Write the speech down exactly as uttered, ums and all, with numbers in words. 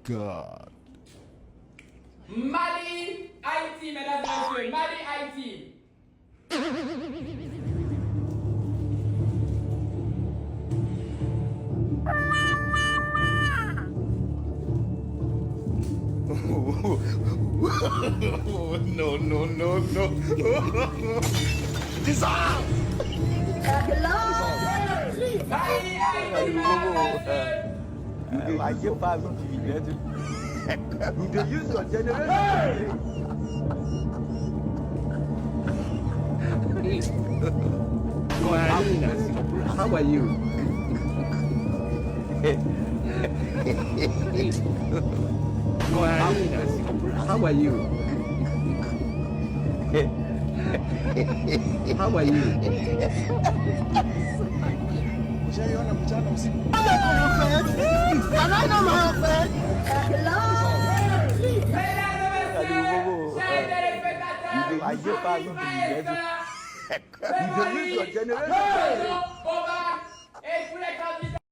God. Mali, Ayiti, medam e mesye, Mali, Ayiti. No, no, no, no. Dissolve! Hello! Mali, Ayiti, medam e mesye. Yo te jis sòti. Yo te jis sòti. How are you? How are you? How are you?